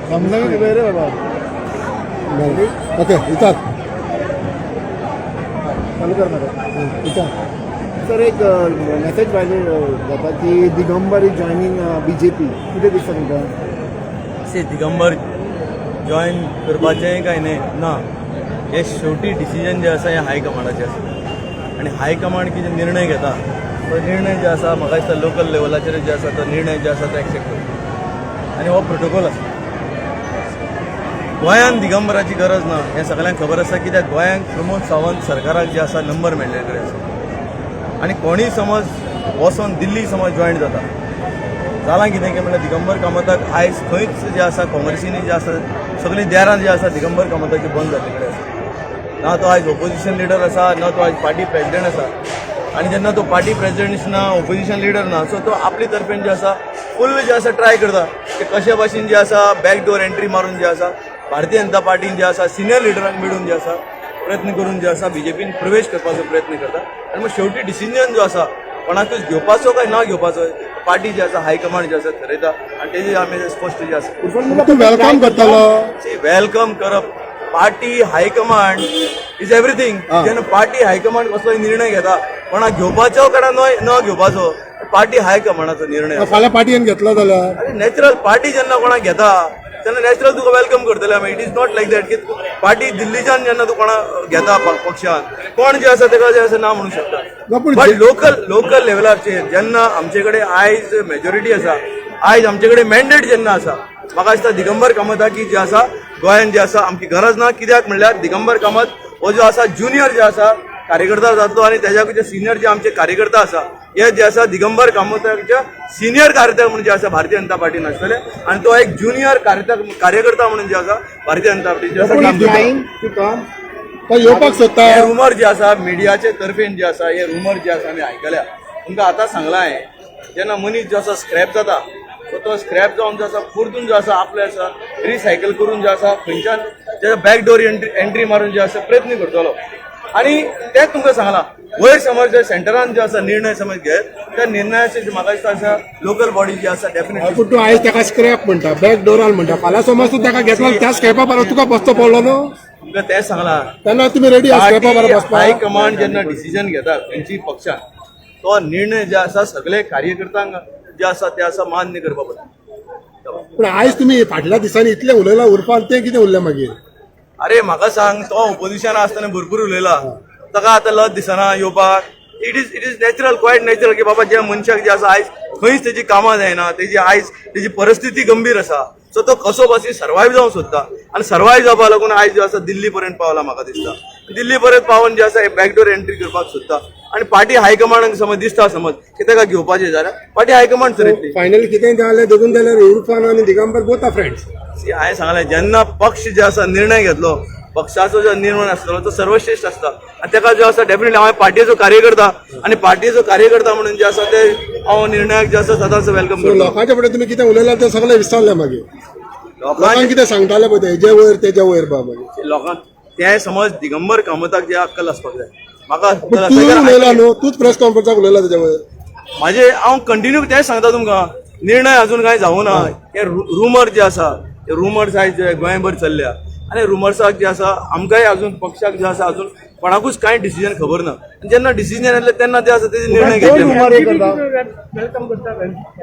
समजा रे बाबा. बरं, ओके, विचार. चालू करणार. विचार. सर, एक मेसेज व्हायरल जाता की Digambar is joining BJP. कितें दिसता तुमकां? सी, दिगंबर जॉयन करपाचें काय न्हय ना, हे शेवटी डिसिजन जे आसा हें हायकमांडाचें आसा आनी हायकमांड कितें निर्णय घेता तो निर्णय जे आसा, म्हाका दिसता लोकल लेवलाचेर जे आसा तो निर्णय जे आसा तो एक्सेप्ट करता आनी हो प्रोटोकॉल आसा. गोंयांत दिगंबराची गरज ना हें सगळ्यांक खबर आसा, कित्याक गोंयांत प्रमोद सावंत सरकाराक जे आसा नंबर मेळ्ळे कडेन आसा आनी कोणीय समज वचोन दिल्ली समज जॉयन जाता, जालां कितें की म्हणल्यार दिगंबर कामताक आयज खंयच जे आसा काँग्रेसीनी जे आसा सगळीं देरां जी आसा दिगंबर कामताची बंद जाल्ले कडेन आसा. ना तो आयज ओपोजिशन लिडर आसा, ना तो आयज पार्टी प्रेजिडेंट आसा. आनी जेन्ना तो पार्टी प्रेजिडेंट ना, ओपोजिशन लिडर ना, सो तो आपले तर्फेन जे आसा फूल जे आसा ट्राय करता की कशे भाशेन जे आसा बॅक डोर एंट्री मारून जे आसा भारतीय जनता पार्टीन जे आसा सिनियर लिडरांक मेळून जे आसा प्रयत्न करून जे आसा बीजेपीन प्रवेश करपाचो प्रयत्न करता. आनी मग शेवटी डिसिजन जो आसा कोणाकूच घेवपाचो काय ना घेवपाचो, पार्टी जी आसा, हायकमांड जे आसा थरयता आनी तेजे आमी स्पश्ट जे आसा. तूं welcome करतलो? Welcome करप, party high command is everything. जेन्ना पार्टी हायकमांड कसलोय निर्णय घेता, कोणाक घेवपाचो काय न घेवपाचो, पार्टी हायकमांडाचो निर्णय आसा. फाल्यां पार्टीन घेतलो जाल्यार? नॅचरल, पार्टी जेन्ना कोणाक घेता तेन्ना नॅचरल तुका welcome करतले आमी. It is not like that की पार्टी दिल्लीच्यान जेन्ना तूं कोणाक घेता पक्षान, कोण जे आसा तेका जे आसा ना म्हणू शकता. ना, पूण बट लोकल लोकल लेवलाचेर जेन्ना आमचे कडेन आयज मेजॉरिटी आसा, आयज आमचे कडेन मॅन्डेट जेन्ना आसा, म्हाका दिसता दिगंबर कामताकी जे आसा गोंयान जे आसा आमची गरज ना. कित्याक म्हणल्यार दिगंबर कामत हो जो आसा ज्युनियर जे आसा कार्यकर्ता जातलो आनी तेज्याकूय जे सिनियर जे आमचे कार्यकर्ता आसा हे जे आसा दिगंबर कामताच्या सिनियर कार्यकर्ता म्हणून जे आसा भारतीय जनता पार्टीन आसतले आनी तो एक ज्युनियर कार्यकर्ता म्हणून जे आसा भारतीय जनता पार्टीचे आसा काम करता. Time to come. तो येवपाक सोदता. हे रुमर जे आसा मिडियाचे तर्फेन जे आसा, हे रुमर जे आसा आमी आयकल्या. तुमकां आतां सांगलां हांवें, जेन्ना मनीस जो आसा स्क्रॅप जाता, सो तो स्क्रॅप जावन जो आसा परतून जो आसा आपले आसा रिसायकल करून जो आसा खंयच्यान जे बॅक डोर एंट्री मारून जे आसा प्रयत्न करतलो. आनी तेंच तुमकां सांगलां, वयर समज जे सेंटरान जे आसा निर्णय समज घेत, त्या निर्णयाचे जे म्हाका दिसता आसा लोकल बॉडी जी आसा डेफिनेटली. पूण तूं आयज ताका स्क्रॅप म्हणटा, बॅक डोरान म्हणटा, फाल्यां समज तूं ताका घेतलो, त्या स्क्रॅपा बरोबर तुका बसचो पडलो न्हू? तुमकां तेंच सांगलां. तेन्ना तुमी रेडी आसा स्क्रॅपा बरोबर बसपाक? हायकमांड जेन्ना डिसिजन घेता खंयची पक्षान, तो निर्णय जे आसा सगळे कार्यकर्त्यांक जे आसा ते आसा मान्य करपा पडटा. पूण आयज तुमी फाटल्या दिसांनी इतलें उलयलां उरफान, तें कितें उरलें मागीर? अरे, म्हाका सांग, तो ओपोजिशन आसतना भरपूर उलयला, ताका आतां लज दिसना येवपाक? It is natural, quite natural की बाबा ज्या मनशाक जे आसा आयज खंयच तेजी कामां जायना, तेजी आयज तेजी परिस्थिती गंभीर आसा, सो तो कसो बसी सर्वायव जावंक सोदता आनी सर्वायव जावपा लागून आयज जो आसा दिल्ली पर्यंत पावला. म्हाका दिसता दिल्ली पर्यंत पावून जे आसा बॅकडोर एंट्री करपाक सोदता आनी पार्टी हायकमांडाक समज दिसता समज की ताका घेवपाचें जाल्यार पार्टी हायकमांड थरयतली. फायनल कितेंय जालें दोगून जाल्यार उरफान आनी Digambar both are friends. See, हांवें सांगलें, जेन्ना पक्ष जे आसा निर्णय घेतलो, पक्षाचो जो निर्णय आसतलो तो सर्वश्रेष्ठ आसता आनी ताका जो आसा डेफिनेटली हांव पार्टीचो कार्यकर्ता आनी पार्टीचो कार्यकर्ता म्हणून जे आसा ते हांव निर्णयाक जे आसा सदांच welcome करता. लोकांच्या फुडें तुमी कितें उलयला तें सगळें विसरलें मागीर. लोकांक लोकांक कितें सांगताले पळय, तेजे वयर तेजे वयर बा मागीर. लोकांक ते समज दिगंबर कामताक जे अक्कल आसपाक जाय, म्हाका पूण अक्कल तूं आसा. उलयला न्हू, तूंच प्रेस कॉन्फरन्साक उलयला तेजे वयर. माझे हांव कंटिन्यू तेंच सांगता तुमकां, निर्णय अजून कांय जावं ना. हे रुमर जे आसा ते रुमर्स आयज गोंयभर चल्ल्या आनी रुमर्साक जे आसा आमकांय अजून पक्षाक जे आसा अजून कोणाकूच कांय डिसिजन खबर ना. आनी जेन्ना डिसिजन येतलें तेन्ना ते आसा तेजे निर्णय कोण घेतले. रुमर हे करता?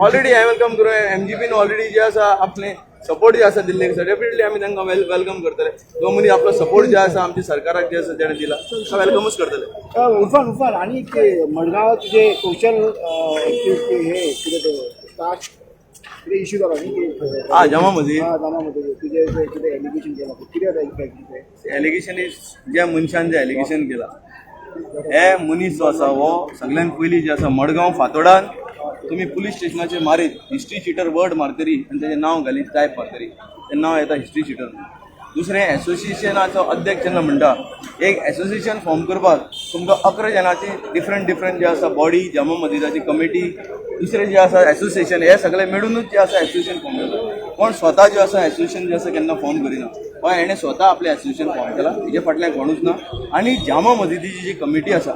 ऑलरेडी हांवें welcome करूं, एमजीपीन ऑलरेडी जे आसा आपले सपोर्ट जे आसा दिल्ले आसा, डेफिनेटली आमी तांकां welcome करतले. जो मनीस आपलो सपोर्ट जे आसा आमच्या सरकाराक जे आसा तेणें दिला, ताका वेलकमूच करतले. उरफान, उरफान, आणि ते मडगांव तुजे सोशल ऍक्टिव्हिटी हे कितें ते कास्ट कितें इश्यू जाला न्ही ते? हा, जामा मस्जिद. हा, जामा मस्जिद. तुजे ते कितें एलिगेशन केला, कितें आतां इफेक्ट ते? एलिगेशन is, ज्या मनशान जे एलिगेशन केला, हे मनीस जो आसा हो सगळ्यात पयलीं जे आसा मडगांव फातोडान तुमी पुलीस स्टेशनाचेर मारीत हिस्ट्री शिटर वर्ड मारतरी आनी तेजें नांव घालीत टायप मारतरी तें नांव येता हिस्ट्री शिटर. दुसरें, एसोसिएशनाचो अध्यक्ष जेन्ना म्हणटा, एक एसोसिएशन फॉर्म करपाक तुमकां 11 जाणांची डिफरंट डिफरंट जे आसा बॉडी, जामा मस्जिदाची कमिटी, दुसरें जे आसा एसोसिएशन, हे सगळे मेळुनूच जे आसा एसोसिएशन फॉर्म जाता. कोण स्वता जे आसा एसोसिएशन जे आसा केन्ना फॉर्म करिना. पण हेणें स्वता आपलें एसोसिएशन फॉर्म केलां, हेजे फाटल्यान कोणूच ना. आनी जामा मस्जिदीची जी कमिटी आसा,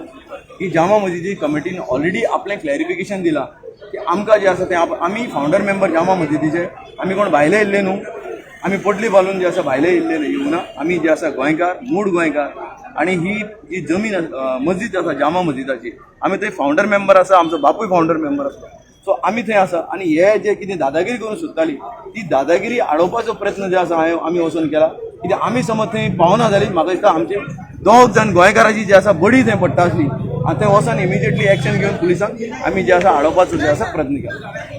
ही जामा मस्जिदी कमिटीन ऑलरेडी आपलें क्लॅरिफिकेशन दिलां की आमकां जें आसा तें आमी फावंडर मेंबर जामा मस्जिदीचे, आमी कोण भायले येयल्ले न्हू. आमी पोटली बांदून जे आसा भायले येयल्ले येवना. आमी जे आसा गोंयकार, मूळ गोंयकार. आनी ही जी जमीन मस्जीद आसा, जामा मस्जिदाची, आमी थंय फावंडर मेंबर आसा. आमचो बापूय फावंडर मेंबर आसा. सो आमी थंय आसा आनी हे जे कितें दादागिरी करूंक सोदताली, ती दादागिरी आडोवपाचो प्रयत्न जे आसा हांवें आमी वचून केला. कित्याक आमी समज थंय पावना जाली, म्हाका दिसता आमचे दोग जाण गोंयकाराची जी आसा बडी थंय पडटा आसली. आनी थंय वचोन इमिजिएटली एक्शन घेवन पुलिसांक आमी जे आसा आडोवपाचो जे आसा प्रयत्न केला.